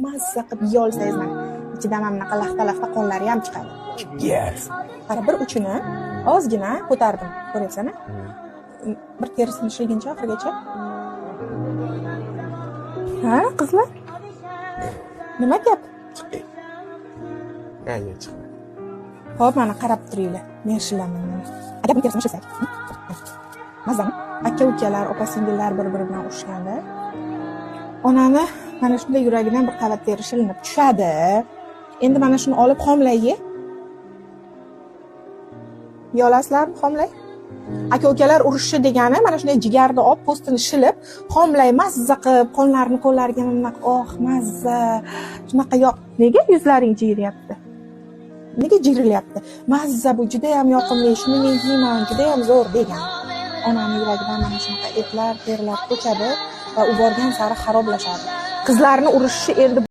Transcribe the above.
Mazza qilib yeya olsangiz, mana ichidan mana bunaqa laxta laxta qonlari ham chiqadi. Yes. Qara, bir uchini ozgina ko'tardim, ko'ryapsan? Bir terisini shilguncha oxirigacha. Ha, qizlar, nima gap? Chiqing. Ha, yo'q, chiqma. Ho'p, mana qarab turinglar, men shilaman mana. Agar buni terisini shilsak, mazami? Aka ukalar, opa singillar bir biri bilan urushganda onani mana shunday yuragidan bir qavat teri shilinib tushadi. Endi mana shuni olib xomlay ye. Yeya olasizlarmi xomlay? Aka ukalar urushishi degani mana shunday jigarni olib, po'stini shilib, xomlay, mazza qilib, qonlarini qo'llariga bunaqa, oh, mazza, shunaqa yoq. Nega yuzlaring jiyryapti? Nega jiyrilyapti? Mazza, bu judayam yoqimli, shuni men yeyman, judayam zo'r degan. Onani yuragidan mana shunaqa etlar, terilar ko'chadi va u borgan sari xaroblashadi. Qizlarni urushishi endi.